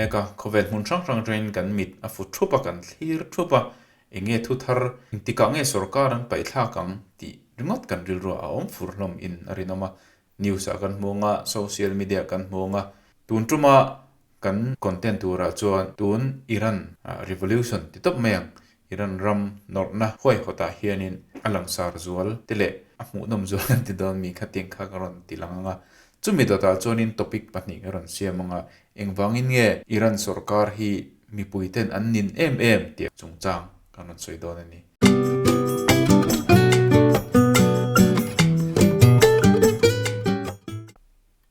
mek a, khawvel hmun hrang hrang atangin kan mit a fu thup a, kan thlir thup a, eng nge thu thar, engtikah nge sorkar an paihthlak ang tih ringawt kan rilruah a awm fur hlawm in a rinawm a, News ah kan hmu ang a, social media ah kan hmu ang a, tun tuma kan content turah chuan tun Iran revolution ti tawp mai ang, Iran ram nawrhna huaihawtah hianin a langsar zual te leh a hmuhnawm zual kan ti dawn mi kha tiang kha ka rawn ti lang ang a. Chumi dawtah chuanin topic pahnih ka rawn siam ang a, engvangin nge Iran sorkar hi mipuiten an nin em em tih chungchang kan rawn sawi dawn a ni.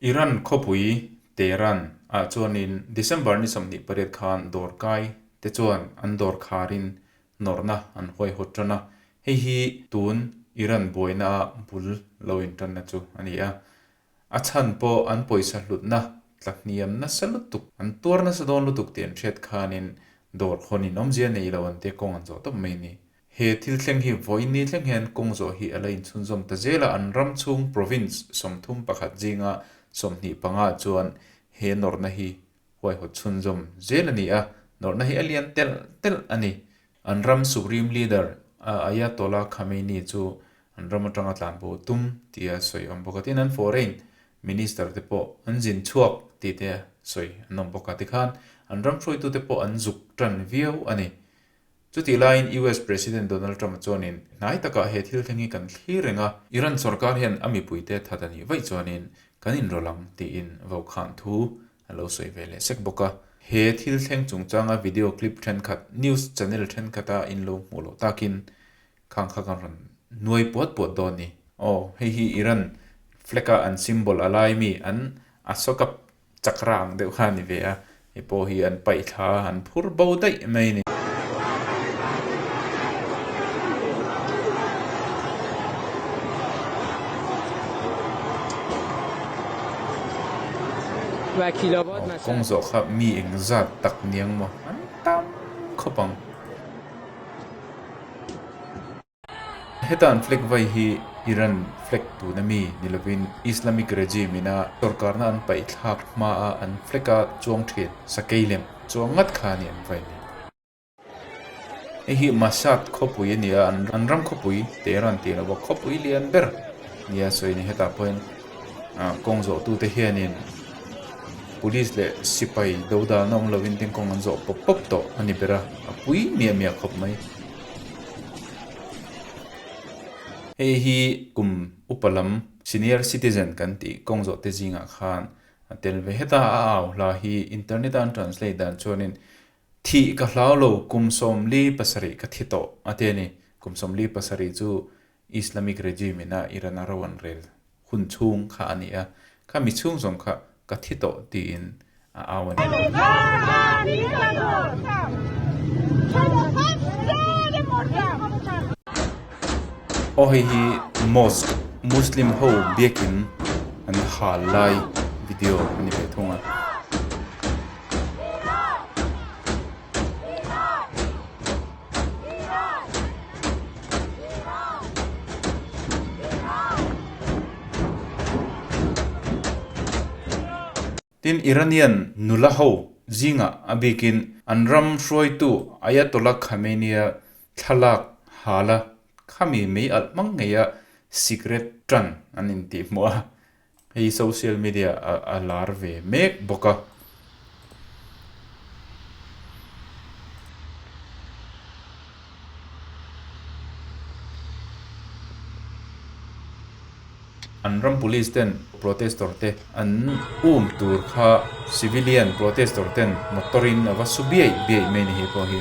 Iran khawpui Tehran ah chuanin December ni 28 khan dawrkai te chuan an dawr kharin nawrhna an huaihawt tan a, hei hi tun Iran buaina ah bul lo intanna chu a ni a. A chhan pawh an pawisa hlutna tla hniam nasa lutuk, an tuar nasa dawn lutuk tih an hriat khanin dawr hawnin awmzia nei lo an tia kawng an zawh tawp mai a ni. He thil thleng hi vawiin ni thleng hian kawng zawh hi a la inchhunzawm ta zel a, an ram chhung province 31 zinga 25 chuan he nawrhna hi huaihawt chhunzawm zel a ni a, nawrhna hi a lian telh telh a ni. An ram Supreme Leader Ayatollah Khamenei chu an ram atanga tlanbo tum tia sawi a awm bawk a, tin an Foreign Minister te pawh an zin chhuak tih te sawi an awm bawk a, tikhan an ram hruaitute pawh an zuk tan viau a ni. Chutih laiin US President Donald Trump-a chuanin hnai takah he thil thleng hi kan thlir reng a, Iran sorkar hian a mipuite that a nih vaih chuanin kan inrawlh ang tiin vaukhang thu a lo sawi ve leh sek bawk a. He thil thleng chungchanga video clip thenkhat news channel thenkhat a in lo hmuh loh takin khang kha kan rawn nuai puat puat dawn ni. Aw, hei hi Iran flag a an symbol a lai mi an Ashoka chakra ang deuh kha a ni ve a, hei pawh hi an paih thla a, an phur bo daih mai a ni. Kawng zawh kha mi eng zat tak niang maw an tam khawp ang. Heta an flag vai hi Iran flag tuna mi ni lovin Islamic regime ina sorkarna an paih thlak hmaa an flag a chuang thin sakei lem chuang ngat kha a ni an vai ni. Hei hi Mashhad khawpui a ni a, an ram khawpui Tehran tih lova khawpui lian ber nia sawi a ni. Hetah pawhin ah kawng zawhtute hianin police leh sipai do dan a awm lovin tin kawng an zawh pawp pawp tawh a ni ber a, a pui miah miah khawp mai. Hei hi kum upa lam senior citizen kan tih kawng zawhte zingah khan a tel ve. Heta a au hla hi internet a an translate dan chuanin Thih ka hlau lo, kum 47 ka thi tawh, a ti a ni. Kum 47 chu Islamic regime ina Iran a ro an rel hun chhung kha a ni a, kha mi chhung zawng kha ka thi tawh tiin a au a ni. Aw hei hi mosque muslim ho biakin an hal lai video a ni ve thung a. Tin, Iranian nula ho zingah a bikin an ram hruaitu Ayatollah Khamenei-a thlalak hala khami mei alh hmang ngeia sikret tan an intihhmuh a, hei social media ah a lar ve mek bawk a. An ram police ten protestor te an um tur kha civilian protestor ten motor in a va su biaih biaih mai a ni hei pawh hi.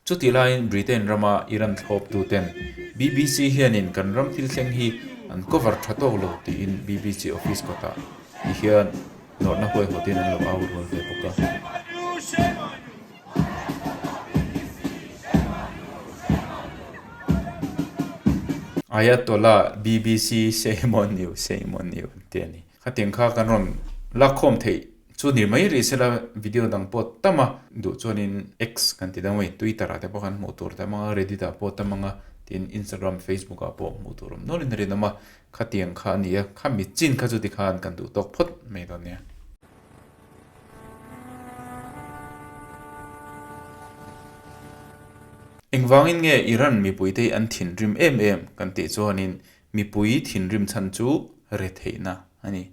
Chutih laiin Britain rama Iran thlawptuten BBC hianin kan ram thil thleng hi an cover tha tawk lo tiin BBC office kawtah ti hian nawrhna huaihawtin an lo au rual ve bawk a. Ayatollah BBC shame on you, shame on you an ti a ni. Khatiang kha kan rawn lakkhawm theih. Chu ni mai rih sela video dang pawh tam a, duh chuanin X kan ti dang mai, Twitter ah te pawh khan hmuh tur tam anga, Reddit ah pawh tam anga, tin Instagram, Facebook ah pawh hmuh tur awm nualin a rinawm a, khatiang kha a ni a, khami chin kha chu tikhan kan duh tawk phawt mai dawn nia. Engvangin nge Iran mipuite hi an thinrim em em kan tih chuanin mipui thinrim chhan chu retheihna a ni.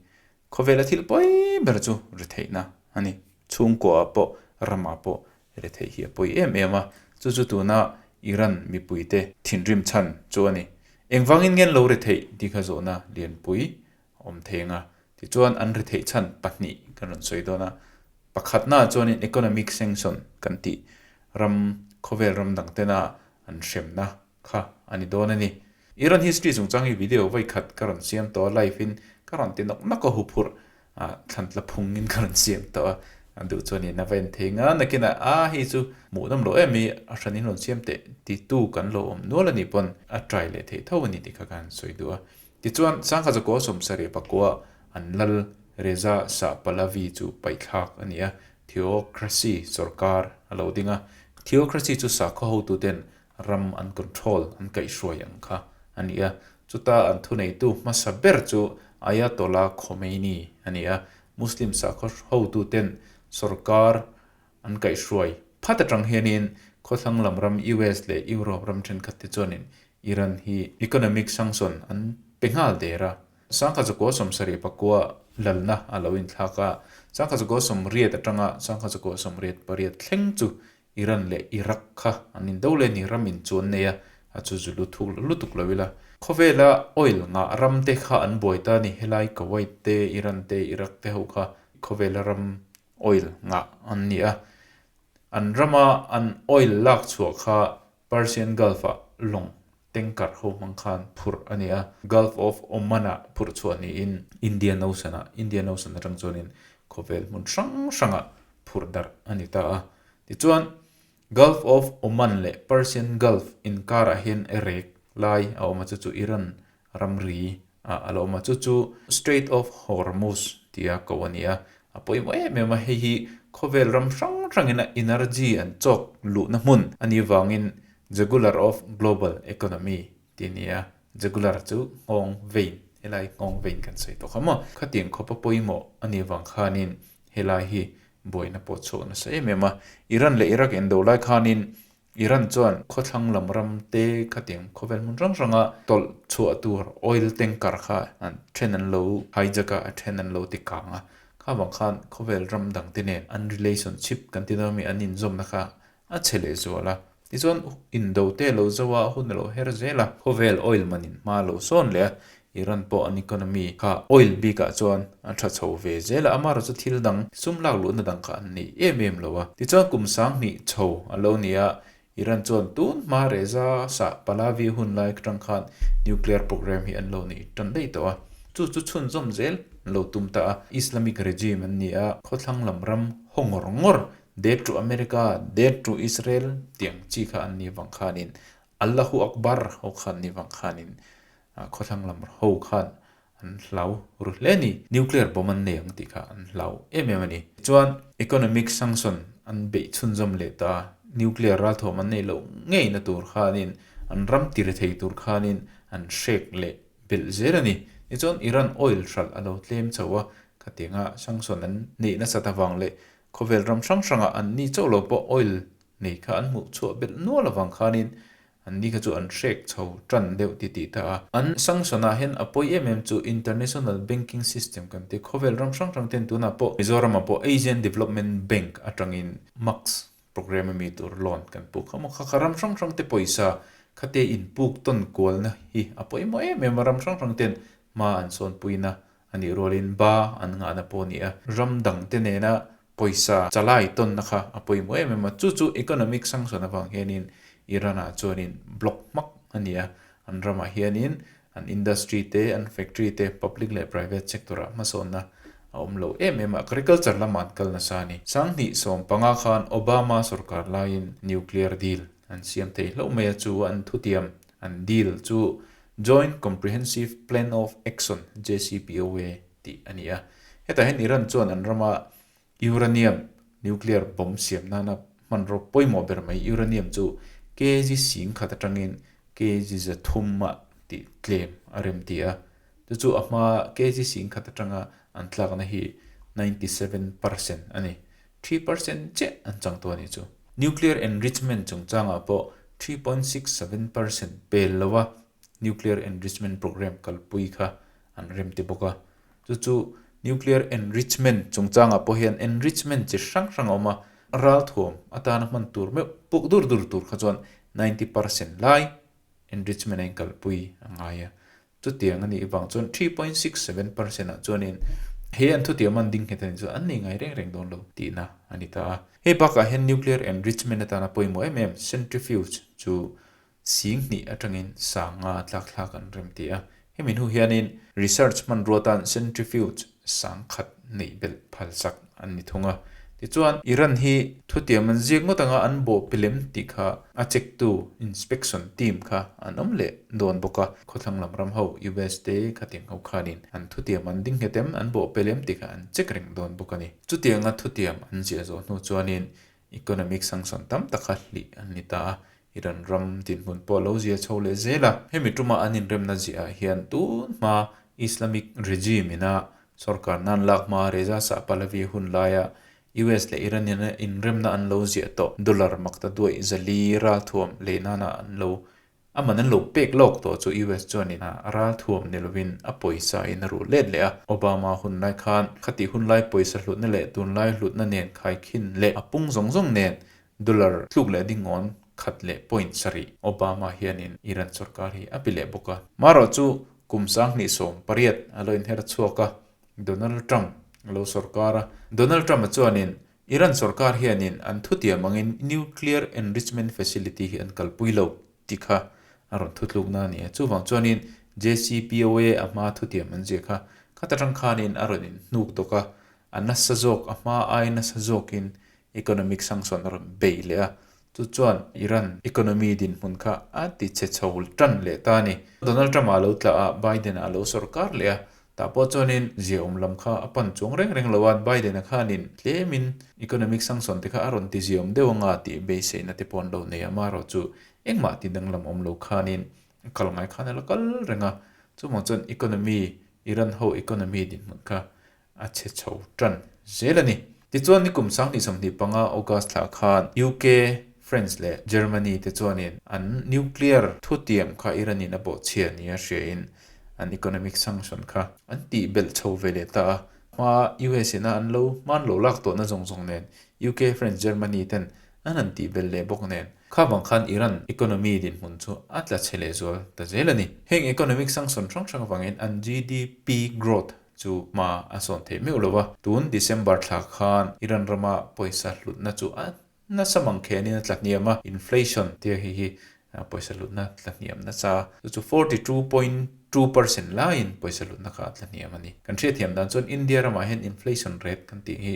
Khawvela thil pawi ber chu retheihna a ni. Chhungkuaah pawh ramah pawh retheih hi a pawi em em a, chu chu tuna Iran mipuite thinrim chhan chu a ni. Engvangin nge an lo retheih tih kha zawhna lianpui a awm thei ang a. Tichuan an retheih chhan pahnih kan rawn sawi dawn a. Pakhatnaah chuanin economic sanction kan tih ram khawvel ram dang tena an hremna kha a ni dawn a ni. Iran history chungchang hi video vawi khat ka rawn siam tawh a, live in ka rawn ti nawk nawk a, huphurh ah thlan tla phung in ka rawn siam tawh a, a duh chuan in a va en thei nga, nakinah a hei chu hmuhnawm loh em i a hran in rawn siam teh ti tu kan lo awm nual a nih pawn a try leh theih tho a ni tih kha ka han sawi duh a. Tichuan Sangha Zakua 70 pakua an lal Reza Shah Pahlavi chu paihthlak a ni a, Theocracy sawrkar a lo ding a, Theocracy chu sakhaw hotuten ram an control, an kaihhruai ang kha a ni a. Chuta an thuneitu hmasa ber chu Ayatollah Khomeini a ni a. Muslim sakhaw hotuten sorkar an kaihhruai phat atang hianin khawthlang lam ram US leh Europe ram thenkhat te chuanin Iran hi economic sanction an pe nghal der a. Sangha zakua 74 lalna a lo inthlak a. Sangha zakua 80 atanga sangha zakua 88 thleng chu Iran leh Iraq kha an indo leh ni ram in chu an nei a, a chu zu lut thuk lutuk lo ila. Khawvela oil ngah ram te kha an buai ta a ni, helai Kuwait te, Iran te, Iraq te ho kha khawvela ram oil ngah an ni a. An rama an oil lak chhuah kha Persian Gulf ah lawng tanker ho hmang khan phurh a ni a, Gulf of Oman ah phurh chhuah niin Indian Ocean ah, Indian Ocean atang chuanin khawvel hmun hrang hrangah phurh darh a ni ta a. Tichuan, Gulf of Oman leh Persian Gulf inkarah hian rek lai a awm a, chu chu Iran ramri ah a lo awm a, chu chu Strait of Hormuz tia ko a ni a. A pawimawh em em a, hei hi khawvel ram hrang hrangin a energy an chawk luhna hmun a nih vangin Jugular of Global Economy tih a ni a, Jugular chu nghawng vein, helai nghawng vein kan sawi tawh kha maw? Khatiang khawpa pawimawh a nih vang khanin helai hi buaina pawh chhuak nasa em em a. Iran leh Iraq indo lai khanin Iran chuan khawthlang lam ram te khatiang khawvel hmun hrang hranga tawlh chhuah tur oil tanker kha an then an lo hijack a, a then an lo ti kang a. Kha vang khan khawvel ram dang te nen an relationship kan ti dawn ami an inzawmna kha A chhe leh zual a. Tichuan indo te lo zo a, hun a lo her zel a. Khawvel oil man in hma a lo sawn leh a, Iran pawh an economy kha oil bikah chuan a tha chho ve zel a, amaherawh chu thil dang sum lak luhna dang kha an nei em em lo a. Tichuan kum 2000 chho a lo ni a, Iran chuan tun hma Reza Shah Pahlavi hun lai atang khan nuclear program hi an lo nei tan daih tawh a, chu chu chhunzawm zel an lo tum ta a. Islamic regime an ni a, khawthlang lam ram haw ngawr ngawr Dead to America, Dead to Israel tiang chi kha an ni vang khanin Allahu Akbar ho kha an ni vang khanin khawthlang lam ho khan an hlau ru hle a ni. Nuclear bomb an nei ang tih kha an hlau em em a ni. Tichuan economic sanction an beih chhunzawm leh ta a, nuclear ralthuam an neih loh ngeina tur khanin an ram tir thei tur khanin an hrek leh belh zel a ni. Tichuan Iran oil hralh a lo tlem chho a, khatianga sanction an neih nasat avang leh Khawvel ram hrang hrangah an ni chauh lo pawh oil nei kha an hmuh chhuah belh nual avang khanin an ni kha chu an hrek chho tan deuh ti tih ta a. An sanction-ah hian a pawi em em chu international banking system kan ti. Khawvel ram hrang hrang ten tunah pawh Mizoramah pawh Asian Development Bank atangin MACS program a mi tur loan kan puk kha maw kha kha ram hrang hrang te pawisa khate inpuk tawn kualna hi a pawimawh em em a ram hrang hrang ten hma an sawnpuina A nih rualin ba an ngahna pawh a ni a, ram dangte nena pawisa chalai tawnna kha a pawimawh em em a, chu chu economic sanction avang hianin Iran-ah chuanin block hmak a ni a, an ramah hianin an industry te, an factory te, public leh private sector-ah hmasawnna a awm lo em em a, agriculture lamah an kal nasa a ni. 2015 khan Obama sorkar laiin nuclear deal an siam thei hlauh mai a, chu an thutiam an deal chu Joint Comprehensive Plan of Action, JCPOA, tih a ni a. Hetah hian Iran chuan an rama Uranium, nuclear bomb siam nana hmanraw pawimawh ber mai uranium chu kg 10,000 atangin kg 300 ah tih tlem a rem ti a. Chu chu a hma kg 10,000 atanga an tlakna hi 97% a ni. 3% chiah an chang tawh a nih chu. Nuclear enrichment chungchangah pawh 3.67% pel lo a nuclear enrichment programme kalpui kha an rem ti bawk a. Chu chu nuclear enrichment chungchangah pawh hian enrichment chi hrang hrang a awm a, ralthuam atana hman tur meuh puk dur dur tur kha chuan 90% lai enrichment a inkalpui a ngai a. Chutiang a nih vang chuan 3.67% ah chuanin he an thutiam an ding nghet a nih chuan an nei ngai reng reng dawn lo tihna a ni ta a. Hei bakah hian nuclear enrichment atana pawimawh em em centrifuge chu 2000 atangin sanga tlak thlak an rem ti a. Hemi hnu hianin research hmanrua tan centrifuge 10,000 neih belh phalsak an ni thung a. Tichuan, Iran hi thutiam an ziak ngawt anga an bawh pilem tih kha a check tu inspection team kha an awm leh dawn bawk a. Khawthlang lam ram ho US te khatiang ho khanin an thutiam an ding nghet em an bawh pelem tih kha an check reng dawn bawk a ni. Chutianga thutiam an ziah zawh hnu chuanin Economic sanction tam taka hlih an ni ta a, Iran ram dinhmun pawh a lo zia chho leh zel a. Hemi tuma an inremna ziah ah hian tun hma Islamic regime ina sorkar nan lak hma Reza Shah Pahlavi hun laia US leh Iran ina inremna an lo ziah tawh dollar makta duaih zali ralthuam lei nana an lo A man an lo pek lawk tawh chu US chuanin a ralthuam ni lovin a pawisa in a ruh let leh a. Obama hun lai khan khatih hun lai pawisa hlutna leh tunlai hlutna nen khaikhin leh a pung zawng zawng nen dollar tluk leh dingawn khat leh point sarih Obama hianin Iran sorkar hi a pi leh bawk a. Marawh chu kum 2018 a lo inher chhuak a, Donald Trump a lo sorkar a. Donald Trump-a chuanin Iran sorkar hianin an thutiam angin nuclear enrichment facility hi an kalpui lo tih kha a rawn thutlukna a ni a. Chuvang chuanin JCPOA a hma thutiam an ziah kha khat atang khanin a rawn inhnuk dawk a, a nasa zawk a hma ai nasa zawkin economic sanction a rawn bei leh a. Chu chuan Iran economy dinhmun kha a ti chhe chho tan leh ta a ni. Donald Trump-a lo tla a, Biden-a a lo sorkar leh a, Tah pawh chuanin ziaawm lam kha a pan chuang reng reng lo a, Biden-a khanin tlemin economic sanction te kha a rawn ti ziaawm deuh anga tih beiseina te pawh an lo nei a, amaherawh chu engmah ti danglam awm lo khanin a kal ngai khan a la kal reng a, chuvang chuan economy, Iran ho economy dinhmun kha a chhe chho tan zel a ni. Tichuan nikum 2025 August thla khan UK, France leh Germany te chuanin an nuclear thutiam kha Iran-in a bawhchhia nia hriain an economic sanction kha an tih belh chho ve leh ta a. Hma US ina an lo hman lo lak tawhna zawng zawng nen UK, France, Germany ten an han tih belh leh bawk nen kha vang khan Iran economy dinhmun chu a tla chhe leh zual ta zel a ni. Heng economic sanction hrang hrang avangin an GDP growth chu hma a sawn theih meuh lo a, tun December thla khan Iran rama pawisa hlutna chu a nasa mang khenin a tla hniam a, inflation tia hei hi pawisa hlutna tla hniam nasa chu chu 42.2% laiin pawisa hlutna kha a tla hniam a ni. Kan hriatthiam dan chuan India ramah hian inflation rate kan tih hi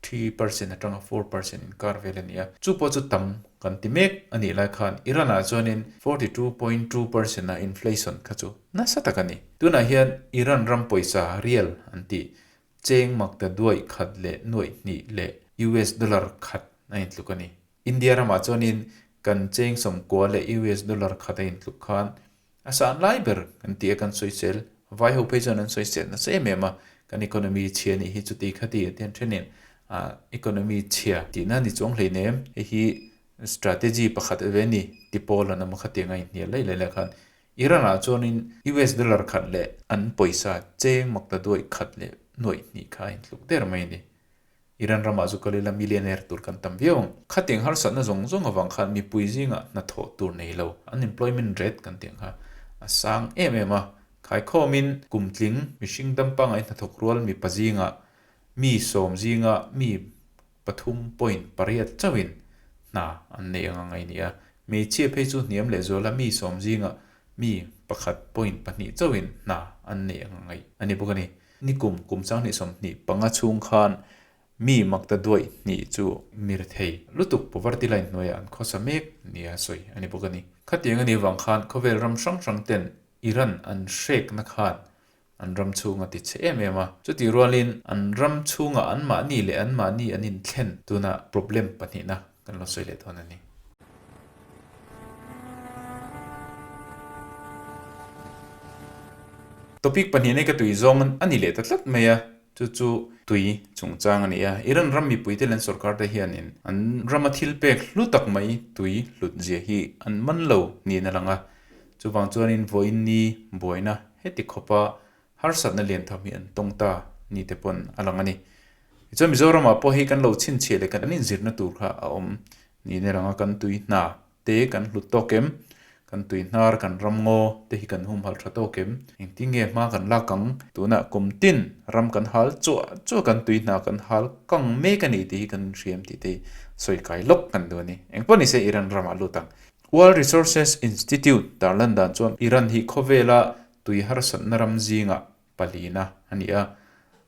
3% atanga 4% inkar vel a ni a, chu pawh chu tam kan ti mek a nih lai khan Iran ah chuanin 42.2% a inflation kha chu nasa tak a ni. Tunah hian Iran ram pawisa rial an tih cheng makta duaih khat leh nuaih hnih leh US dollar khat a intluk a ni. India ramah chuanin kan cheng sawmkua leh US dollar khat a intluk khan A san lai ber kan ti a kan sawisel, vai ho phei chuan an sawisel nasa em em a, kan economy chhia nih hi chuti khati a tian thenin ah economy chhia tihna ni chuang hleinem, hei hi strategy pakhat ve ni ti pawl an awm a khatiang a inhnial laih laih lai khan Iran ah chuanin US dollar khat leh an pawisa cheng makta duaih khat leh nuaih hnih kha a intluk der mai a ni. Iran ramah chu kal ila millionaire tur kan tam viau ang. Khatiang harsatna zawng zawng avang khan mipui zingah hnathawh tur nei lo, unemployment rate kan tih ang kha a sang em em a. Khaikhawmin kum tling mihring dam pangai hnathawk rual mipa zingah mi sawm zinga mi pathum point pariat chauhin hna an nei ang a ngaih ni a. Hmeichhia phei chu hniam leh zuala mi sawm zingah mi pakhat point pahnih chauhin hna an nei ang a ngaih a ni bawk a ni. Nikum kum 2025 chhung khan mi makta duaih hnih chu mirthei lutuk poverty line hnuaiah an khawsa mek nia sawi a ni bawk a ni. Khatiang a nih vang khan khawvel ram hrang hrang ten Iran an hrekna khan An ram chhung a ti chhe em em a. Chutih rualin an ram chhungah anmahni leh anmahni an inthlen tunah problem pahnihna kan lo sawi leh dawn a ni. Topic pahnihna hi ka tui zawng a ni leh ta tlat mai a, chu chu tui chungchang a ni a. Iran ram mipuite leh an sorkar te hianin an rama thil pek hlu tak mai tui hlut zia hi an man lo niin a lang a. Chuvang chuanin vawiin ni buaina heti khawpa harsatna lian tham hi an tawng ta ni te pawn a lang a ni. Tichuan Mizoramah pawh hei kan lo chhinchhiah leh kan inzirna tur kha a awm niin a lang a, kan tui hna te kan hlut tawk em? Kan tui hnar, kan ram ngaw te hi kan humhalh tha tawk em? Engtin nge hma kan lak ang? Tunah kum tin ram kan hal chuah chuah kan tui hna kan hal kang mek a ni tih hi kan hriam tih te hi sawi kai lawk kan duh a ni. Engpawh nise Iran ramah lut ang. World Resources Institute tarlan dan chuan Iran hi khawvela tui harsatna ram zingah palina a ni a.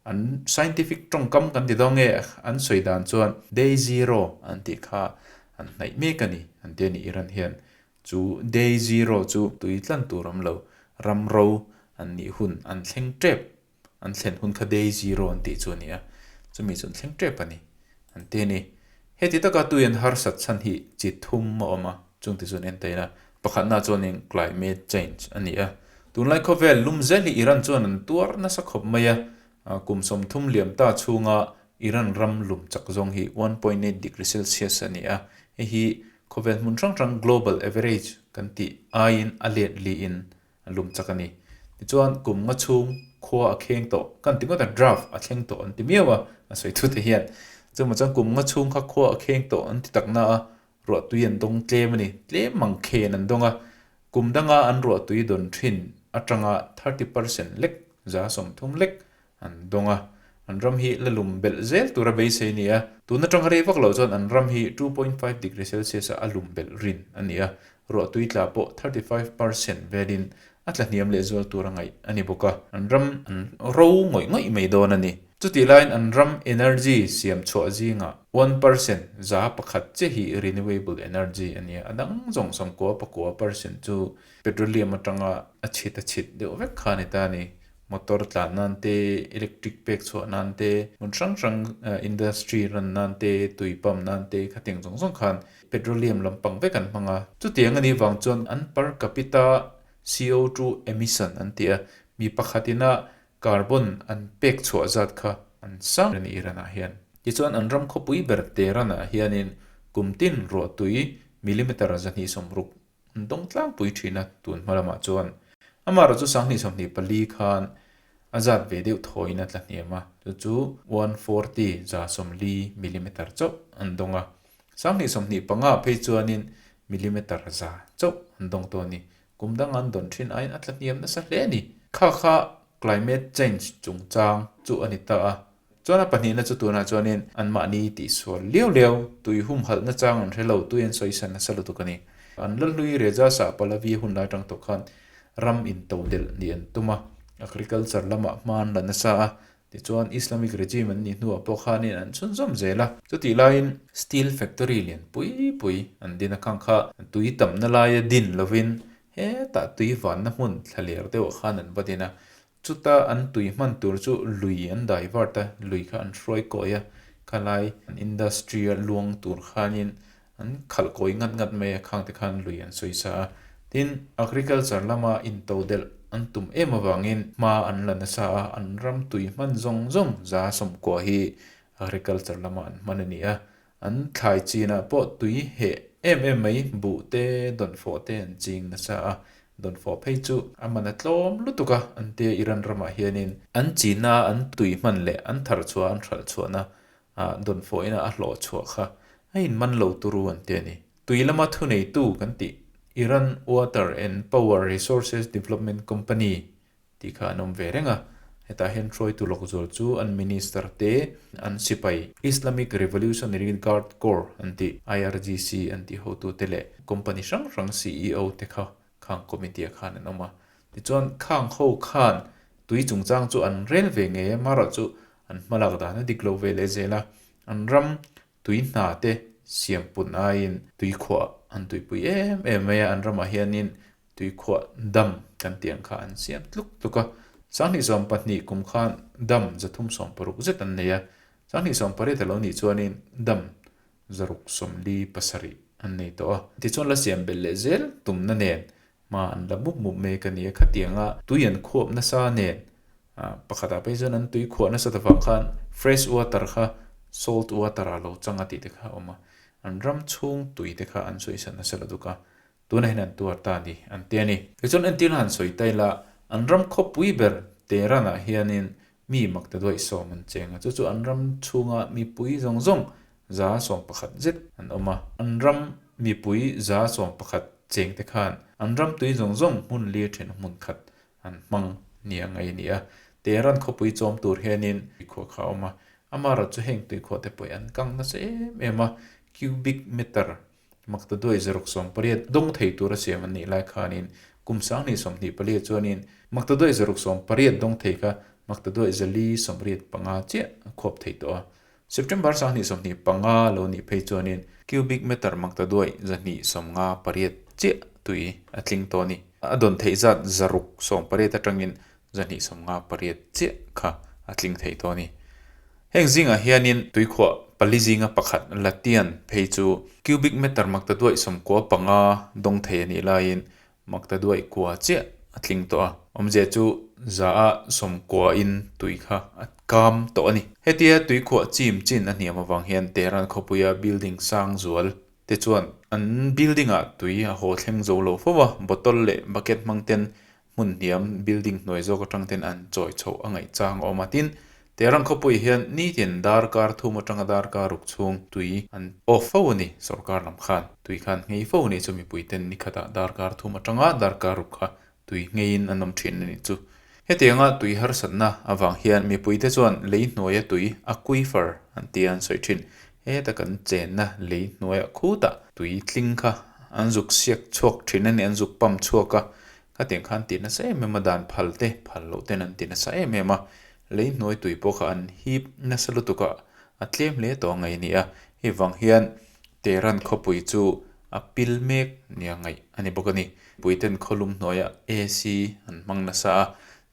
An scientific tawngkam kan ti dawn nge an sawi dan chuan day zero an tih kha an hnaih mek a ni an ti a ni Iran hian. Chu day zero chu tui tlan tur awm lo ram ro an nih hun an thleng tep an thlen hun kha day zero an tih chu a ni a, chumi chu an thleng tep a ni an ti a ni. Heti taka tui an harsat chhan hi chi thum a awm a, chungte chu an en ta ila. Pakhatna chuanin climate change a ni a, tunlai khawvel lum zel hi Iran chuan an tuar nasa khawp mai a, kum 30 liam ta chhunga Iran ram lum chak zawng hi 1.8 degree celsius a ni a, hei hi khawvel hmun hrang hrang global average kan tih aiin a let liin A lum chak a ni. Tichuan, kum nga chhung khua a kheng tawh. Kan ti ngawt a, draft a thleng tawh an ti miau a, a sawi thute hian. Chumah chuan kum nga chhung kha khua a kheng tawh an ti tak na a, ruahtui an dawng tlem a ni. Tlem mang khen an dawng a. Kum danga an ruahtui dawn thin atanga 30% lek, 30% lek An dawng a, an ram hi la lum belh zel tura beisei a ni a. Tun atanga rei vak loh chuan an ram hi 2.5 degree Celsius ah a lum belh rin a ni a, ruahtui tla pawh 35% velin a tla hniam leh zual tura ngaih a ni bawk a, an ram an ro ngawih ngawih mai dawn a ni. Chutih laiin an ram energy siam chhuah zingah 1% 1% chiah hi renewable energy a ni a, a dang zawng 99% chu petroleum atanga a chhit a chhit deuh vek kha a ni ta a ni. Motor tlan nan te, electric pek chhuah nan te, hmun hrang hrang industry run nan te, tui pump nan te khatiang zawng zawng khan petroleum lampang vek an hmang a. Chutiang a nih vang chuan an per capita CO2 emission an ti a, mi pakhat ina carbon an pek chhuah zat kha an sang a ni Iran ah hian. Tichuan an ram khawpui ber Tehran ah hianin kum tin ruahtui millimeter 260 An dawng tlangpui thin a, tun hma lamah chuan amaherawh chu 2024 khan a zat ve deuh thawiin a tla hniam a, chu chu 140 40 millimeter chauh an dawng a, 2025 ah phei chuanin millimeter za chauh an dawng tawh a ni. Kum danga an dawn thin aiin a tla hniam nasa hle a ni. Kha kha climate change chungchang chu a ni ta a, Chuan a pahnihna chu tunah chuanin anmahni tihsual liau liau, tui humhalhna chang an hre lo, tui an sawisan nasa lutuk a ni. An Lalhlui Reza Shah Pahlavi hun lai tang tawh khan ram intodelh nih an tum a, agriculture lamah hma an la nasa a, tichuan Islamic regime an nih hnuah pawh khanin an chhunzawm zel a. Chutih laiin steel factory lian pui pui an din a khang kha tui tamna laia din lovin hetah tui vanna hmun thlaler deuhah khan an va din a, Chuta an tui hman tur chu lui an divert a, lui kha an hruai kawi a, khalai an industry a luang tur khanin an khalh kawi ngat ngat mai a, khangte khan lui an sawi sa a. Tin, agriculture lama intodelh an tum em avangin hma an la nasa a, an ram tui hman zawng zawng 90% hi agriculture lama an hman a ni a. An thlai chinah pawh tui heh em em mai, buh te, dawnfawh te an ching nasa a, dawnfawh phei chu a man a tlawm lutuk a, an tia Iran ramah hianin an china an tui hman leh an thar chhuah an hralh chhuahna ah dawnfawh ina a hlawh chhuah kha a inman lo turu an ti a ni. Tui lama thuneitu kan tih Iran Water and Power Resources Development Company tih kha an awm ve reng a, hetah hian hruaitu lawk zual chu an minister te, an sipai, Islamic Revolutionary Guard Corps an tih, IRGC an tih hotute leh company hrang hrang ceo te kha khang committee ah khan an awm a. Tichuan khang ho khan tui chungchang chu an rel ve ngei a, marawh chu an hmalak dan a dik lo ve leh zel a, an ram tui hna te siam pun aiin tui khuah an tuipui em em mai a, an ramah hianin Tuikhuah dam kan tih ang kha an siam tluk tluk a. 22 kum khan dam 360 zet an nei a, 2018 a lo nih chuanin dam 647 an nei tawh a. Tichuan la siam belh leh zel tumna nen hma an la mup mup mek a ni a, khatianga tui an khuap nasa nen pakhatah phei chuan an tui khuah nasat avang khan fresh water kha salt water ah lo chang a tih te kha a awm a, an ram chhung tui te kha an sawi san nasa lo duk a, tunah hian an tuar ta a ni an ti a ni. Tichuan entirna han sawi ta ila an ram khawpui ber Tehran ah hianin mi makta duaih sawm an cheng a, chu chu an ram chhunga mipui zawng zawng 111 zet an awm a. An ram mipui 111 chengte khan an ram tui zawng zawng hmun lir then hmun khat an hmang nia ngaih a ni a. Tehran khawpui chawm tur hianin tuikhuah kha a awm a, amaherawhchu chu heng tuikhuah te pawh hi an kang nasa em em a, cubic meter Makta duai 680 dawng thei tura siam an nih lai khanin kum 2024 chuanin makta duai 680 dawng thei kha makta duai 485 chiah a khuap thei tawh a. September 2025 lo nih phei chuanin cubic meter makta duai 258 chiah tui a tling tawh a ni. A dawn theih zat 680 atangin 258 chiah kha a tling thei tawh a ni. Heng zingah hianin tuikhuah pali zinga pakhat Latian phei chu cubic meter makta duaih 95 dawng thei a nih laiin makta duaih kua chiah a tling tawh a. Awmzia chu za a sawmkua in tui kha a kam tawh a ni. Hetia tuikhuah chim chin a hniam avang hian Tehran khawpuia building sang zual te chuan an building ah tui a haw thleng zo lo fo a, bottle leh bucket hmang ten hmun hniam building hnuai zawk atang ten an chawi chhoh a ngaih chang a awm a, tin Tehran khawpui hian nitin darkar thum atanga darkar ruk chhung tui an off fo a ni, sorkar lam khan tui khan nghei fo a ni chu mipui ten nikhatah darkar thum atanga darkar ruk kha tui ngheiin an awm thin a nih chu. Hetianga tui harsatna avang hian mipui te chuan lei hnuaia tui aquifer an tia an sawi thin, heta kan chenna lei hnuaiah khutah tui tling kha an zuk siak chhuak thin a ni, an zuk pump chhuak a, Khatiang khan ti nasa em em a, dan phal te, phal loh ten an ti nasa em em a, lei hnuai tui pawh kha an hip nasa lutuk a, a tlem hle tawh a ngaih a ni a, hei vang hian Tehran khawpui chu a pil mek nia ngaih a ni bawk a ni. Puiten khawlum hnuaiah AC an hmang nasa a,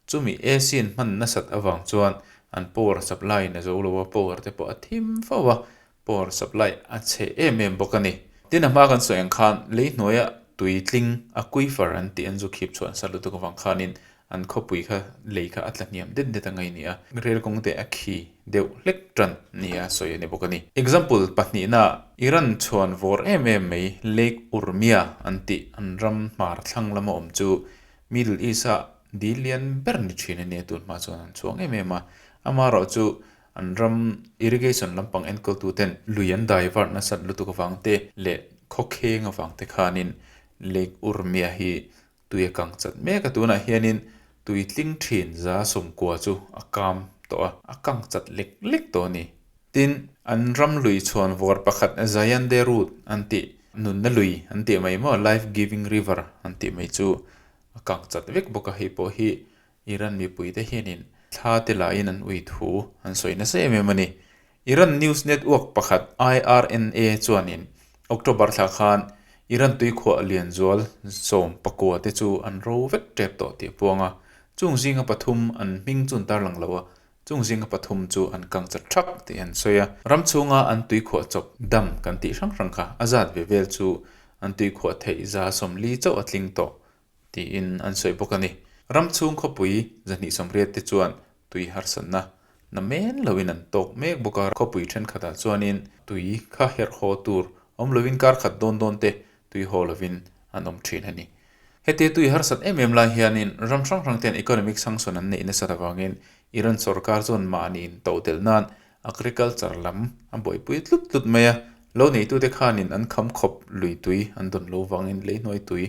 chumi AC an hman nasat avang chuan an power supply in a zo lo a, power te pawh a thim fo a, Power supply a chhe em em bawk a ni. Tin a hma kan sawi ang khan lei hnuaia tui tling aquifer an tih an zu khip chhuah nasa lutuk avang khanin an khawpui kha lei kha a tla hniam det det a ngaih a ni a, rel kawng te a khi deuh hlek tan nia sawi a ni bawk a ni. Example pahnihna Iran chhuan vawr em em mai Lake Urmia an tih an ram hmar thlang lama awm chu Middle East a dil lian ber ni thin a nia tun hma chuan an chhuang em em a, amaherawhchu An ram irrigation lampang enkawltu ten lui an divert nasat lutuk avang te leh khawkheng avang te khanin Lake Urmia hi tui a kang chat mek a, tunah hianin tui tling thin 90 chu a kam tawh a, a kang chat lek lek tawh a ni. Tin, an ram lui chhuan vawr pakhat Zayandeh Road an tih, nunna lui an tih mai maw, life giving river an tih mai chu a kang chat vek bawk a, hei pawh hi Iran mipuite hianin thla te lahin an ui thu an sawi nasa em em a ni. Iran news network pakhat IRNA chuanin October thla khan Iran tuikhuah lianzual 19 te chu an ro vek tep tawh tih a puang a, chung zinga pathum an hming chu an tarlang lo a, chung zinga pathum chu an kang chat thak tih an sawi a. Ram chhunga an tuikhuah chawp dam kan tih hrang hrang kha a zat ve vel chu an tuikhuah theih 40 chauh a tling tawh tiin an sawi bawk a ni. Ram chhung khawpui 280 te chuan tui harsatna na men loin an tawk mek bawk a, khawpui thenkhatah chuanin tui kha herh haw tur awm loin kar khat dawn dawn te tui haw lovin an awm thin a ni. Hete tui harsat em em lai hianin ram hrang hrang ten economic sanction an neih nasat avangin Iran sorkar chuan mahni intodelh nan agriculture lam a buaipui tlut tlut mai a, lo neitute khanin an kham khawp lui tui an dawn lo vangin leihnuai tui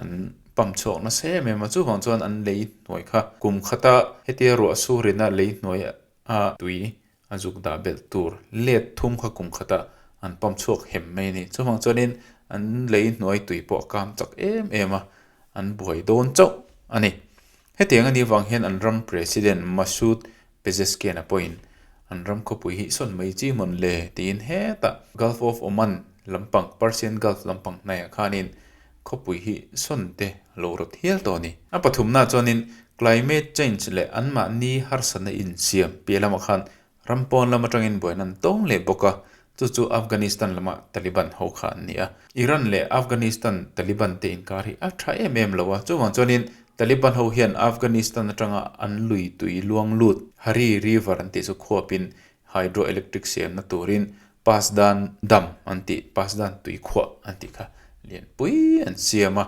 an pump chhuak nasa em em a, chuvang chuan an lei hnuai kha kum khata hetia ruah surina lei hnuai a tui a zuk dah belh tur let thum kha kum khata an pump chhuak hem mai a ni. Chuvang chuanin an lei hnuai tui pawh a kam chak em em a, an buai dawn chauh a ni. Hetiang a nih vang hian an ram President Masoud Pezeshkian a pawhin an ram khawpui hi sawn mai chi mawn le tiin hetah Gulf of Oman lampang, Persian Gulf lampang hnaiah khanin khawpui hi sawn te a lo rawt hial tawh a ni. A pathumnaah chuanin climate change leh anmahni harsatna insiam piah lamah khan Ram pawn lam atangin buaina an tawng leh bawk a, chu chu Afghanistan lama Taliban ho kha an ni a. Iran leh Afghanistan Taliban te inkar hi a tha em em lo a, chuvang chuanin Taliban ho hian Afghanistan atanga an lui tui luang lut Hari River an tih chu khuapin hydroelectric siamna turin Pasdan Dam an tih, Pasdan tui khuah an tih kha lianpui an siam a,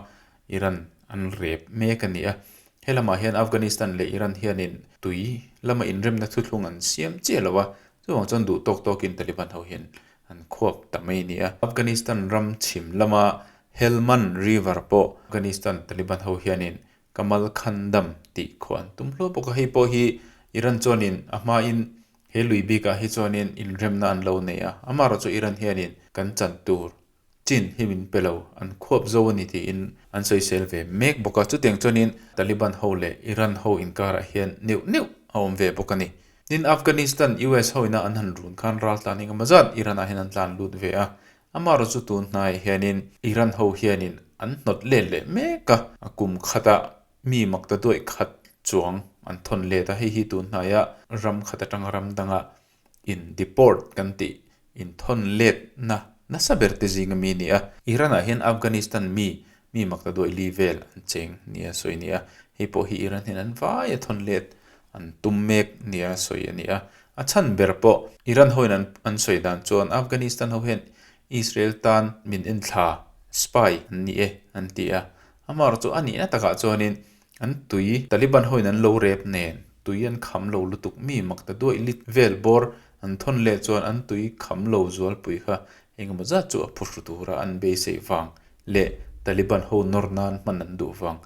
Iran an rep mek a ni a. He lamah hian Afghanistan leh Iran hianin tui lama inremna thuthlung an siam chiah lo a, chuvang chuan duh tawk tawkin Taliban ho hian an khuap ta mai a ni a. Afghanistan ram chhim lama Helmand River pawh Afghanistan Taliban ho hianin Kamal Khan Dam tih khuah an tum hluah bawk a, hei pawh hi Iran chuanin a hmain he lui bikah hi chuanin inremna an lo nei a, amaherawhchu Iran hianin kan chan tur Chin hi min pe lo, an khuap zo a ni tiin an sawisel ve mek bawk a. Chutiang chuanin Taliban ho leh Iran ho inkarah hian neuh neuh a awm ve bawk a ni. Tin, Afghanistan, US ho ina an han run khan ral tlan engemaw zat Iran ah hian an tlan lut ve a. Amaherawh chu tun hnaiah hianin Iran ho hianin an hnawt let leh mek a, a kum khatah mi makta duaih khat chuang an thawn let a. Hei hi tun hnaiah ram khat atanga ram dangah in deport kan tih inthawn letna nasa ber te zinga mi a ni a. Iran ah hian Afghanistan mi mi makta duai li vel an cheng nia sawi a ni a. Hei pawh hi Iran hian an vai a thawn let an tum mek nia sawi a ni a. A chhan ber pawh Iran hoin an an sawi dan chuan Afghanistan ho hian Israel tan min enthla, spy, an ni e an ti a. Amaherawhchu chu a nihna takah chuanin An tui, Taliban hoin an lo rep nen, tui an kham lo lutuk mi mak ta duaih lit vel bawr an thawn leh chuan an tui kham lo zualpui kha engemaw zat chu a phuhru tura an beiseih vang leh Taliban ho nawr nan hman an duh vang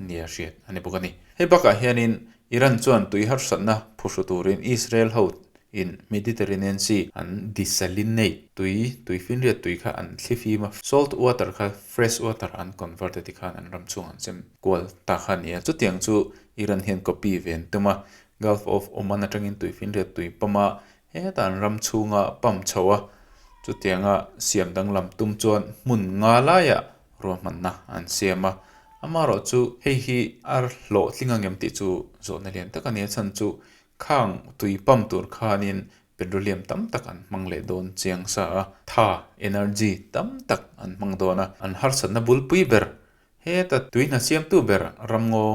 nia hriat a ni bawk a ni. Hei bakah hianin Iran chuan tui harsatna phuhru turin Israel ho in Mediterranean Sea an desalinate tui, tui finriat tui kha an thli fim a, salt water kha fresh water an convert a tikhan an ram chhungah an sem kual ta kha a ni a. Chutiang chu Iran hian copy ve an tum a, Gulf of Oman atangin tui finriat tui pump a, hetah an ram chhunga pump chho a, chutianga siam danglam tum chuan hmun nga laiah ruahmanna an siam a. Amaherawhchu hei hi a hlawhtling angem tih chu zawhna lian tak a ni a, chhan chu Khang tui pump tur khanin petroleum tam tak an hmang leh dawn chiang sa a, tha, energy, tam tak an hmang dawn a, an harsatna bulpui ber heta tui hna siamtu ber ramngaw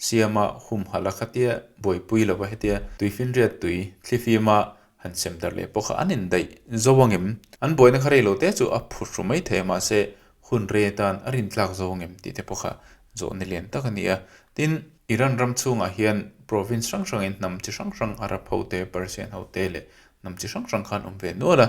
siama humhalh a khatia buaipui lova hetia tuifinriat tui thlifima han sem darh leh pawh kha an indaih zo angem? An buaina kha rei lo te chu a phuhru mai thei a mahse hun rei atan a rintlak zo angem tih te pawh kha zawhna lian tak a ni a. Tin, Iran ram chhungah hian province hrang hrangin hnam chi hrang hrang Arab ho te, Persian ho te leh hnam chi hrang hrang khan awm ve nual a.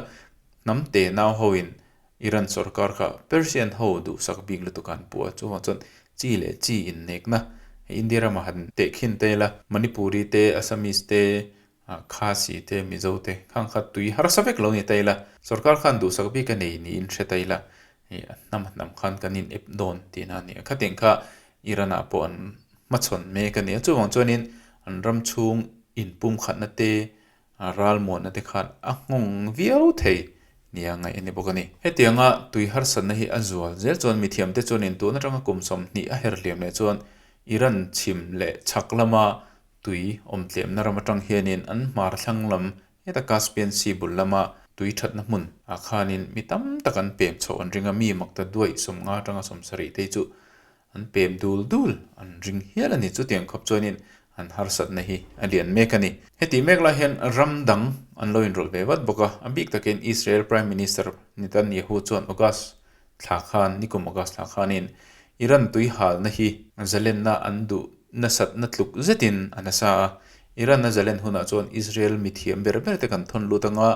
Hnam te nau hoin Iran sorkar kha Persian ho duhsak bik lutuk a an puh a, chuvang chuan chi leh chi innekna hei India ramah han tehkhin ta ila Manipuri te, Assamese te, Khasi te, Mizo te khang kha tui harsa vek lo ni ta ila sorkar khan duhsak bik a nei niin hre ta ila hei a hnam a hnam khan kan in ep dawn tihna a ni a. Khatin kha Iran-ah pawh an hmachhawn mek a ni a, chuvang chuanin an ram chhung inpumkhatna te, ralmuanna te khan a nghawng viau thei nia ngaih a ni bawk a ni. Hetianga tui harsatna hi a zual zel chuan mithiamte chuanin tun atanga kum 20 a her hliam leh chuan Iran chhim leh chhak lama tui awmtlemna ram atang hianin an hmar thlang lam heta Caspian Sea bul lama tui thatna hmun ah khanin mi tam tak an pem chhoh an ring a, mi makta duaih 50 atanga 70 te chu an pem dul dul an ring hial a ni. Chutiang khawp chuanin an harsatna hi a lian mek a ni. Heti mek lai hian ram dang an lo inrawlh ve vat bawk a, a bik takin Israel Prime Minister Netanyahu chuan August thla khan, nikum August thla khanin Iran tui halna hi zalenna an duh nasatna tluk zetin a nasa a. Iran a zalen hunah chuan Israel mithiam ber ber te kan thawn lut anga,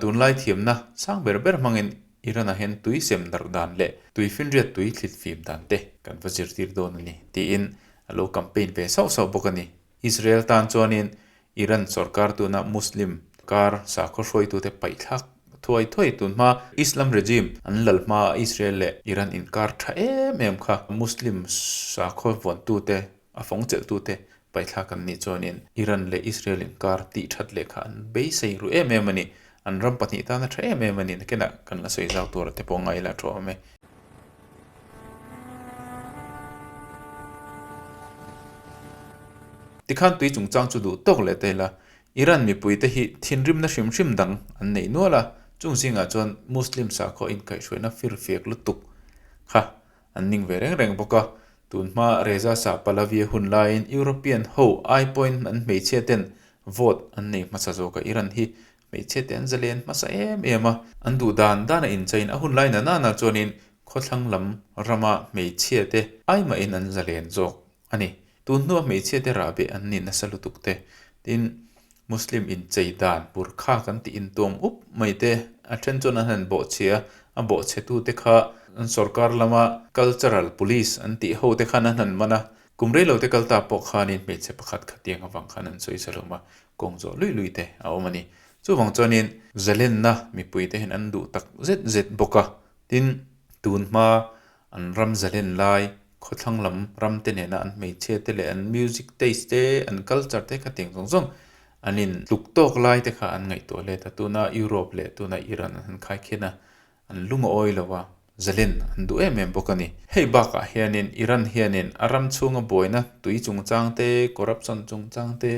tunlai thiamna sang ber ber hmangin Iran-ah hian tui sem darh dan leh tui finriat tui thlit fim dan te kan va zirtir dawn a ni, tiin a lo campaign ve sauh sauh bawk a ni. Israel tan chuanin Iran sorkar tuna Muslim kar sakhaw hruaitute paihthlak thuai thuai tun hma Islam regime an lal hmaa Israel leh Iran inkar tha em em kha Muslim sakhaw vuantute a fawng chelhtute Paithlak an nih chuanin Iran leh Israel inkar tih that leh kha an beisei ru em em a ni. An ram pahnih tana tha em em a ni. Nakinah kan la sawi zau tur te pawh ngaih la thu awm e. Tikhan tui chungchang chu duh tawk leh ta ila, Iran mipuite hi thinrimna hrim hrim dang an nei nual a, chung zingah chuan Muslim sakhaw inkaihhruaina firfiak lutuk kha an ning ve reng reng bawk a. Tun hma Reza Shah Pahlavi hun laiin European ho ai pawhin an hmeichhia ten vote an nei hmasa zawk a, Iran hi hmeichhia te an zalen hmasa em em a, an duh dan dan a inchaiin a hun lai na nana chuanin khawthlang lam rama hmeichhia te ai mahin an zalen zawk a ni. Tun hnua hmeichhia te rahbeh an ni nasa lutuk te. Tin, Muslim inchei dan burkha kan tih intuam up mai te, a then chuan an han bawhchhia a, a bawhchhetu te kha an sorkar lama cultural police an tih ho te khan an han man a, kum rei lo te kal ta pawh khanin hmeichhe pakhat khatiang avang khan an sawi sa hlawm a, kawng zawh luih luih te a awm a ni. Chuvang chuanin zalenna mipui te hian an duh tak zet zet bawk a, tin, tun hma An ram zalen lai, khawthlang lam ram te nena an hmeichhia te leh an music taste te, an culture te kha tiang zawng zawng an in tluk tawk lai te kha an ngaihtuah let a. Tuna Europe leh tuna Iran an han khaikhin a, an lung a awi lo a, zalen an duh em em bawk a ni. Hei bakah hianin Iran hianin a ram chhunga buaina tui chungchang te, corruption chungchang te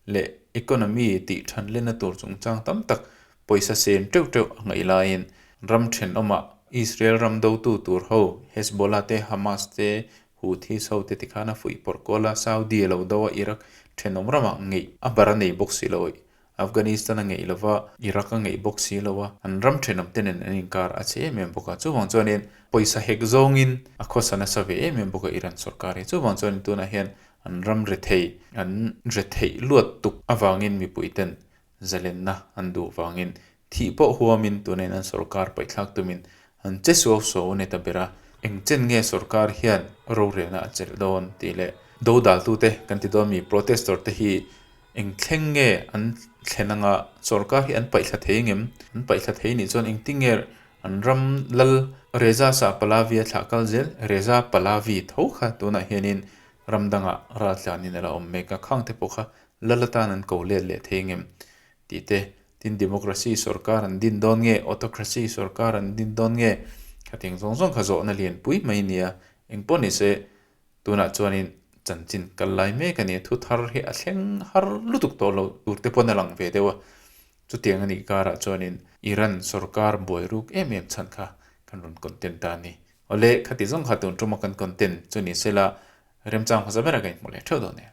leh economy tih than lena tur chungchang tam tak Pawisa sen teuh teuh a ngaih laiin ram thenawmah Israel ram dotu tur ho Hezbollah te, Hamas te, Houthis ho te tikhan a fuih pawrh kual a, Saudi a lo do a, Iraq thenawm ramah ngeih a bar a nei bawk si lo, Afghanistan a ngeih lo va, Iraq a ngeih bawk si lo a, an ram thenawm te nen an inkar a che em em bawk a. Chuvang chuanin pawisa hek zawngin a khawsa nasa ve em em bawk a Iran sorkar hi. Chuvang chuanin tunah hian an ram rethei, an retheih luat tuk avangin mipuiten Zalenna an duh vangin thih pawh huamin tunin an sorkar paihthlak tumin an che suau suau a ni ta ber a, eng chen nge sorkar hian rorelna a chelh dawn tih leh dodaltute kan ti dawn mi protestor te hi eng thleng nge an thlen anga sorkar hi an paihthla thei ngem? An paihthla thei nih chuan engtin nge an ram lal Reza Shah Pahlavi a thlah kal zel? Reza Pahlavi tho kha tunah hianin ram dangah raltlanin a la awm mek a, khangte pawh kha Lal atan an ko let leh thei ngem tih te, tin democracy sorkar an din dawn nge, autocracy sorkar an din dawn nge, khatiang zawng zawng kha zawhna lian pui mai nia, engpawh ni se tunah chuanin chanchin kal lai mek a ni, thu thar hi a thleng har lutuk tawh lo tur te pawn a lang ve deuh a, chutiang a nih karah chuanin Iran sorkar buai ruk em em chhan kha kan rawn content ta a ni. Awle, khati zawng kha tun tuma kan content chu ni sela remchang hmasa berah ka inhmu leh theuh dawn e.